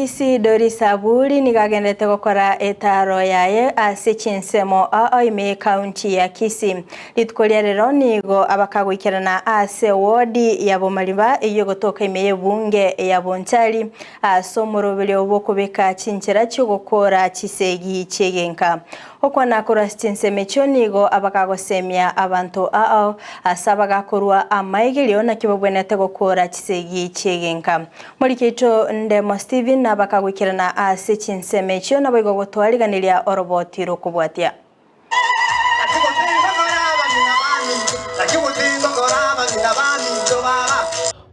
Kisii Doris Aburi nigo agenderete gokora etaaro yaye ase chinsemo ao ime y'ecounty ya Kisii. Rituko ria rero nigo abakagoikerana ase ewodi ya Bomariba eyio egotoka ime y'ebunge ya Bonchari ase omoroberio bw'okobeka chinchera chi'ogokora chisegi chi'egenka. Okwana korwa ase chinsemo echio nigo abakagosemia abanto ao ase abagakorwa amaigerio naki babwenerete gokora chisegi chi'egenka. Moriki oito Ndemo Stephen nabakagoikerana ase chinsemo echio naboigo gotwariganiria oroboti rw'okobwatia.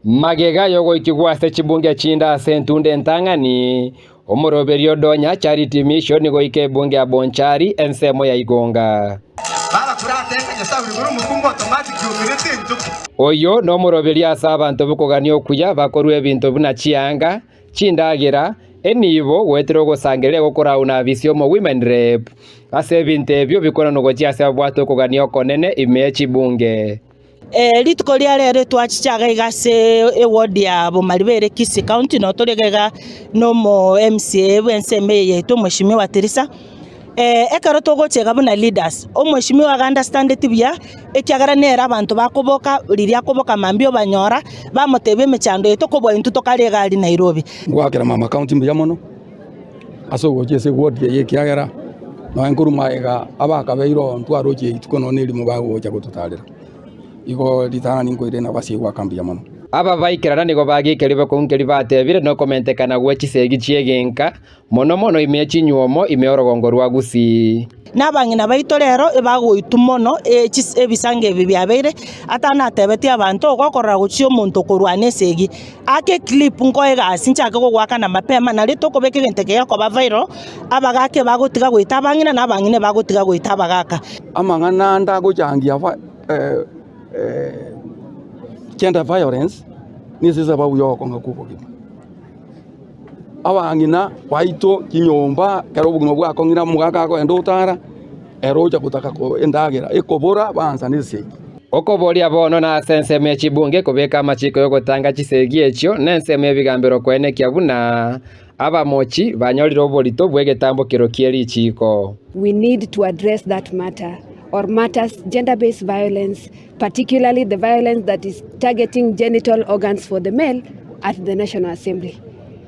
Magega y'ogoikigwa ase chibunge chinde ase entunda entang'ani, omoroberio Donya Charity Mission goika ebunge ya Bonchari ensemo ya Igonga. Oyio nomoroberio ase abanto b'okogania okuya bakorua ebinto buna chianga, chindagera, enibo, goetera ogosangereria gokorau na afisi y'omo Women Rep. Ase ebinto ebio bikonanwa gochia ase ababwate okogania okonene ime ye chibunge. Rituko ria rero twachiche iga iga ase eward ya Bomariba ere Kisii County noo tore iga iga na omo MCA bwe ensemo eye yaito Mweshimiwa Tirisa. Ekero togocha iga buna leaders, omweshimiwa iga understandeti buya ekiagera nere abanto bakoboka riria akoboka mambia obanyora, bamotebia emechando yaito kobua intwe tokare iga aria Nairobi. Ngoakera mama county mbuya mono ase ogocha ase eward eye ekiagera nonye nkorwa magega abakabeire oo ntwarochie rituko nonye na erimo bagocha gototarera. Igo ritang'ani nkoire nabasi goaka mbuya mono. Aba baikerana nigo bagekeria bokong'u keria batebire nokomentekana gwe chisegi chi'egenka, mono mono ime ye chinyuomo ime y'orogongo rwa Gusii. Na abang'ina baito rero ebagoitwa mono ebisango ebi biabeire, atanatebetie abanto, ogokorora gochia omonto okorwana esegi, ake eclip nkoe egasi nchake gogoakana mapema nario tokobeka egento eke gekoba viral, abagaka ebagotiga goita abang'ina na abang'ina ebagotiga goita abagaka. Amang'ana ande agochangia gender violence nese esababu ya ogokong'a kwa obogima. Abang'ina baito chinyomba ekero obogima bwakong'ire omogaka akogenda otara, ere ocha gotaka endagera ekobora baansa na esegi. Okoboria bono nase ensemo ye chibunge kobeka amachiko y'ogotanga chisegi echio, na ensemo y'ebigambero koenekia buna abamochi banyorire oborito bw'egetambo kero kie richiiko. We need to address that matter or matters gender based violence particularly the violence that is targeting genital organs for the male at the National Assembly.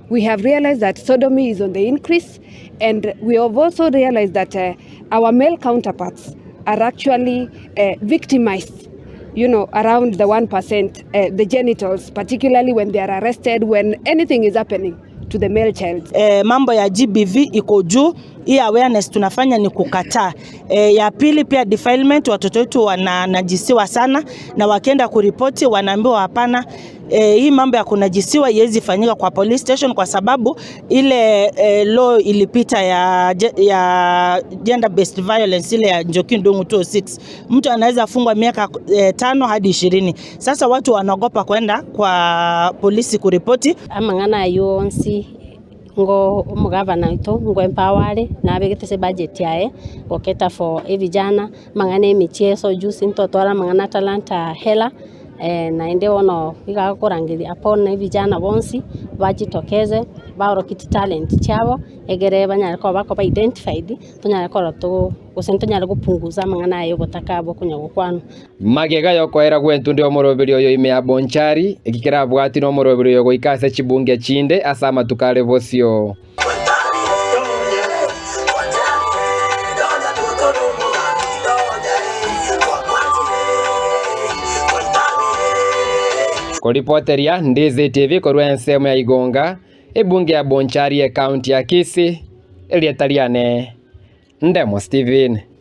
We have realized that sodomy is on the increase and we have also realized that uh, our male counterparts are actually uh, victimized you know, around the 1%, uh, the genitals, particularly when they are arrested, when anything is happening to the male child. Eh, mambo ya GBV iko juu. Hii awareness tunafanya ni kukataa. E, ya pili pia defilement, watoto wetu wananajisiwa sana na wakienda kuripoti wanaambiwa hapana. E, hii mambo ya kunajisiwa iwezi fanyika kwa police station kwa sababu ile e, law ilipita ya, ya gender based violence ile ya Njoki Ndung'u 206 mtu anaweza fungwa miaka e, tano hadi 20. Sasa watu wanaogopa kwenda kwa polisi kuripoti. Amang'ana ayio onsi Ngo omogavana oito ngo empower are, nabegete ase ebudget yaye, goketa for evijana, amang'ana ya emicheso juzi ntotware amang'ana a talanta hela, naende bono iga agokorangeria upon evijana bonsi, bajitokeze, baorokie chitalent chiabo, egere banyare koba bakoba identified, tonyare korora to gose ntonyare gopunguza amang'ana aya ya obotaka abwo konya gokwanwa. Magega y'okoera gw'entundu y'omoroberi oyo ime ya Bonchari, eki kerabwatwe nomoroberi oyo goika ase chibunge chinde ase amatuko are bosio. Koripoteria Ndizi TV korwa ensemo ya Igonga, ebunge ya Bonchari ecounty ya Kisii, erieta riane Ndemo Stephen.